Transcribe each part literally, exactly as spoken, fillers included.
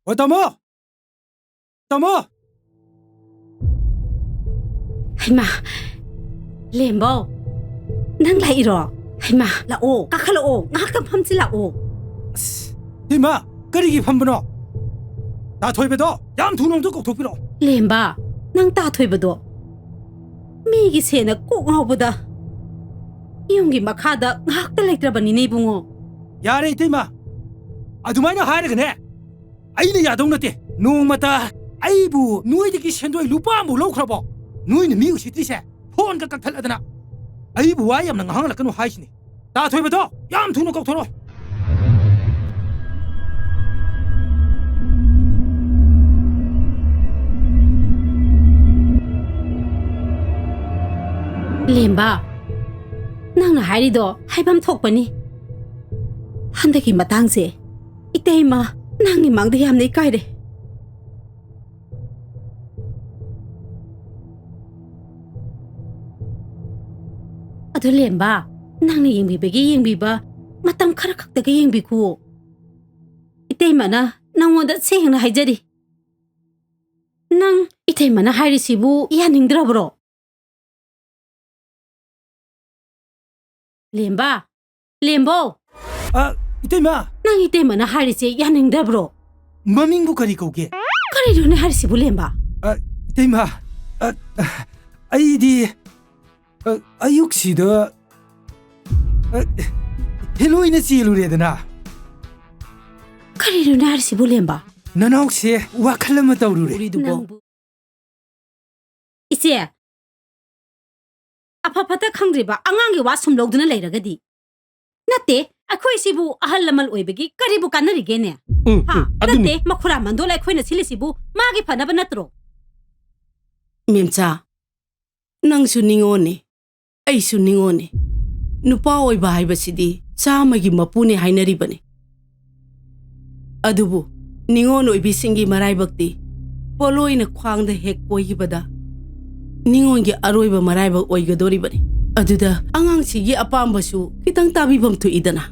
ꯑꯣ, ꯇꯥꯃꯣ! ꯇꯥꯃꯣ! ꯍꯩꯃꯥ, ꯂꯦꯝꯕꯧ, ꯅꯪ ꯂꯥꯛꯏꯔꯣ? ꯍꯩꯃꯥ, ꯂꯥꯛꯑꯣ, ꯀꯥꯈꯠꯂꯛꯑꯣ, ꯉꯥꯏꯍꯥꯛꯇꯪ ꯐꯝꯁꯤ ꯂꯥꯛꯑꯣ꯫ ꯑꯁ, ꯏꯃꯥ, ꯀꯔꯤꯒꯤ ꯐꯝꯕꯅꯣ? ꯇꯥꯊꯣꯏꯕꯗꯣ ꯌꯥꯝ ꯊꯨꯅ ꯑꯝꯇ ꯀꯧꯊꯣꯛꯄꯤꯔꯛꯑꯣ꯫ ꯂꯦꯝꯕ, ꯅꯪ ꯇꯥꯊꯣꯏꯕꯗꯣ ꯃꯤꯒꯤ ꯁꯦꯟꯅ ꯀꯣꯛ ꯉꯥꯎꯕꯗ ꯌꯨꯝꯒꯤ ꯃꯈꯥꯗ ꯉꯥꯏꯍꯥꯛꯇ ꯂꯩꯇ꯭ꯔꯕꯅꯤꯅꯦ, ꯏꯕꯨꯡꯉꯣ꯫ ꯌꯥꯔꯦ, ꯏꯇꯩꯃ, ꯑꯗꯨꯃꯥꯏꯅ ꯍꯥꯏꯔꯒꯅꯦ, ꯑꯩꯅ ꯌꯥꯗꯧ ꯅꯠꯇꯦ꯫ ꯅꯣꯡꯃꯇ ꯑꯩꯕꯨ ꯅꯣꯏꯗꯒꯤ ꯁꯦꯟꯗꯣꯏ ꯂꯨꯄꯥ ꯑꯃꯐꯥꯎ ꯂꯧꯈ꯭ꯔꯕꯣ? ꯅꯣꯏꯅ ꯃꯤ ꯎꯁꯤꯠꯇ꯭ꯔꯤꯁꯦ ꯐꯣꯟꯒ ꯀꯛꯊꯠꯂꯗꯅ꯫ ꯑꯩꯕꯨ ꯋꯥ ꯌꯥꯝꯅ ꯉꯥꯡꯍꯜꯂꯛꯀꯅꯨ ꯍꯥꯏꯁꯤꯅꯤ꯫ ꯇꯥꯊꯣꯏꯕꯗꯣ ꯌꯥꯝ ꯊꯨꯅ ꯀꯧꯊꯣꯔꯛꯑꯣ꯫ ꯂꯦꯝꯕ, ꯅꯪꯅ ꯍꯥꯏꯔꯤꯗꯣ ꯍꯥꯏꯐꯝ ꯊꯣꯛꯄꯅꯤ꯫ ꯍꯟꯗꯛꯀꯤ ꯃꯇꯥꯡꯁꯦ, ꯏꯇꯩꯃ, ꯅꯪꯒꯤ ꯃꯥꯡꯗ ꯌꯥꯝꯅ ꯏꯀꯥꯏꯔꯦ꯫ ꯑꯗꯨ ꯂꯦꯝꯕ, ꯅꯪꯅ ꯌꯦꯡꯕꯤꯕꯒꯤ ꯌꯦꯡꯕꯤꯕ, ꯃꯇꯝ ꯈꯔ ꯈꯛꯇꯒ ꯌꯦꯡꯕꯤꯈꯨꯋꯣ꯫ ꯏꯇꯩꯃꯅ ꯅꯪꯉꯣꯟꯗ ꯁꯦꯡꯅ ꯍꯥꯏꯖꯔꯤ꯫ ꯅꯪ ꯏꯇꯩꯃꯅ ꯍꯥꯏꯔꯤꯁꯤꯕꯨ ꯌꯥꯅꯤꯡꯗ꯭ꯔꯕ꯭ꯔꯣ? ꯂꯦꯝꯕ, ꯂꯦꯝꯕꯧ! ꯑ, ꯏꯇꯩꯃ! ꯅꯪ ꯏꯇꯩꯃꯅ ꯍꯥꯏꯔꯤꯁꯦ ꯌꯥꯅꯤꯡꯗꯕ꯭ꯔꯣ? ꯃꯃꯤꯡꯕꯨ ꯀꯔꯤ ꯀꯧꯒꯦ? ꯀꯔꯤꯅꯣꯅꯦ ꯍꯥꯏꯔꯤꯁꯤꯕꯨ, ꯂꯦꯝꯕ? ꯑ, ꯏꯇꯩꯃ, ꯑ, ꯑꯩꯗꯤ, ꯑ, ꯑꯌꯨꯛꯁꯤꯗ, ꯑ, ꯍꯦꯂꯣꯏꯅ ꯆꯦꯜꯂꯨꯔꯦꯗꯅ꯫ ꯀꯔꯤꯅꯣꯅꯦ ꯍꯥꯏꯔꯤꯁꯤꯕꯨ, ꯂꯦꯝꯕ? ꯅꯅꯥꯎꯁꯦ ꯋꯥꯈꯜ ꯑꯃ ꯇꯧꯔꯨꯔꯦ꯫ ꯎꯔꯤꯗꯨꯕꯣ? ꯅꯪꯕꯨ ꯏꯆꯦ, ꯑꯐ ꯐꯠꯇ ꯈꯪꯗ꯭ꯔꯤꯕ ꯑꯉꯥꯡꯒꯤ ꯋꯥ ꯁꯨꯝ ꯂꯧꯗꯨꯅ ꯂꯩꯔꯒꯗꯤ? ꯅꯠꯇꯦ, ꯑꯩꯈꯣꯏꯁꯤꯕꯨ ꯑꯍꯜ ꯂꯃꯟ ꯑꯣꯏꯕꯒꯤ ꯀꯔꯤꯕꯨ ꯀꯥꯟꯅꯔꯤꯒꯦꯅꯦ? ꯎꯝ, ꯍꯥ? ꯎꯝ, ꯑꯗꯨꯅꯤ꯫ ꯅꯠꯇꯦ, ꯃꯈꯨꯔꯥ ꯃꯟꯗꯣꯜ ꯑꯩꯈꯣꯏꯅ ꯁꯤꯜꯂꯤꯁꯤꯕꯨ ꯃꯥꯒꯤ ꯐꯅꯕ ꯅꯠꯇ꯭ꯔꯣ? ꯃꯦꯝꯆꯥ, ꯅꯪꯁꯨ ꯅꯤꯉꯣꯜꯅꯤ, ꯑꯩꯁꯨ ꯅꯤꯉꯣꯜꯅꯤ꯫ ꯅꯨꯄꯥ ꯑꯣꯏꯕ ꯍꯥꯏꯕꯁꯤꯗꯤ ꯆꯥꯝꯃꯒꯤ ꯃꯄꯨꯅꯤ ꯍꯥꯏꯅꯔꯤꯕꯅꯤ꯫ ꯑꯗꯨꯕꯨ ꯅꯤꯉꯣꯜ ꯑꯣꯏꯕꯤꯁꯤꯡꯒꯤ ꯃꯔꯥꯏꯕꯛꯇꯤ ꯄꯣꯠꯂꯣꯏꯅ ꯈ꯭ꯋꯥꯡꯗ ꯍꯦꯛ ꯀꯣꯏꯈꯤꯕꯗ ꯅꯤꯉꯣꯜꯒꯤ ꯑꯔꯣꯏꯕ ꯃꯔꯥꯏꯕꯛ ꯑꯣꯏꯒꯗꯧꯔꯤꯕꯅꯤ꯫ ꯑꯗꯨꯗ ꯑꯉꯥꯡꯁꯤꯒꯤ ꯑꯄꯥꯝꯕꯁꯨ ꯈꯤꯇꯪ ꯇꯥꯕꯤꯐꯝ ꯊꯣꯛꯏꯗꯅ꯫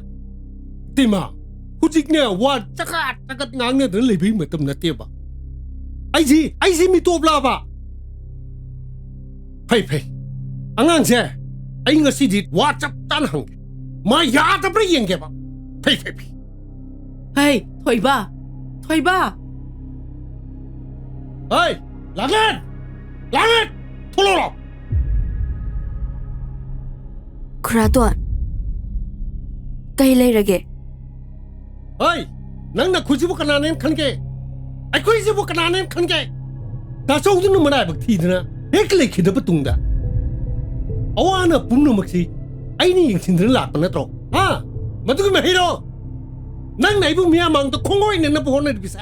ꯏꯇꯩꯃ, ꯍꯧꯖꯤꯛꯅꯦ ꯋꯥ ꯆꯀꯥ ꯀꯠ ꯉꯥꯡꯅꯗꯅ ꯂꯩꯕꯒꯤ ꯃꯇꯝ ꯅꯠꯇꯦꯕ꯫ ꯑꯩꯁꯤ ꯑꯩꯁꯤ ꯃꯤꯇꯣꯞꯂꯕ? ꯐꯩ ꯐꯩ, ꯑꯉꯥꯡꯁꯦ ꯑꯩ ꯉꯁꯤꯗꯤ ꯋꯥ ꯆꯞ ꯆꯥꯅ ꯍꯪꯒꯦ, ꯃꯥ ꯌꯥꯗꯕ꯭ꯔꯥ ꯌꯦꯡꯒꯦꯕ꯫ ꯐꯩ ꯐꯩ ꯐꯩ꯫ ꯍꯩ, ꯊꯣꯏꯕ, ꯊꯣꯏꯕ꯫ ꯍꯩ, ꯂꯥꯡꯂꯦꯟ! ꯂꯥꯡꯂꯦꯟ! ꯊꯣꯛꯂꯛꯑꯣ! ꯈꯨꯔꯥꯇꯣꯟ, ꯀꯩ ꯂꯩꯔꯒꯦ? ꯍꯩ, ꯅꯪꯅ ꯑꯩꯈꯣꯏꯁꯤꯕꯨ ꯀꯅꯥꯅꯦꯅ ꯈꯟꯒꯦ? ꯑꯩꯈꯣꯏꯁꯤꯕꯨ ꯀꯅꯥꯅꯦꯅ ꯈꯟꯒꯦ? ꯇꯥꯆꯧꯗꯨꯅ ꯃꯔꯥꯏꯕꯛ ꯊꯤꯗꯅ ꯍꯦꯛ ꯂꯩꯈꯤꯗꯕ ꯇꯨꯡꯗ, ꯑꯋꯥ ꯑꯅꯥ ꯄꯨꯝꯅꯃꯛꯁꯤ ꯑꯩꯅ ꯌꯦꯡꯁꯤꯟꯗꯨꯅ ꯂꯥꯛꯄ ꯅꯠꯇ꯭ꯔꯣ? ꯍꯥ? ꯃꯗꯨꯒꯤ ꯃꯍꯩꯔꯣ ꯅꯪꯅ ꯑꯩꯕꯨ ꯃꯤꯌꯥꯝ ꯃꯥꯡꯗ ꯈꯣꯡꯒꯣꯏꯅꯅꯕ ꯍꯣꯠꯅꯔꯤꯕꯁꯦ?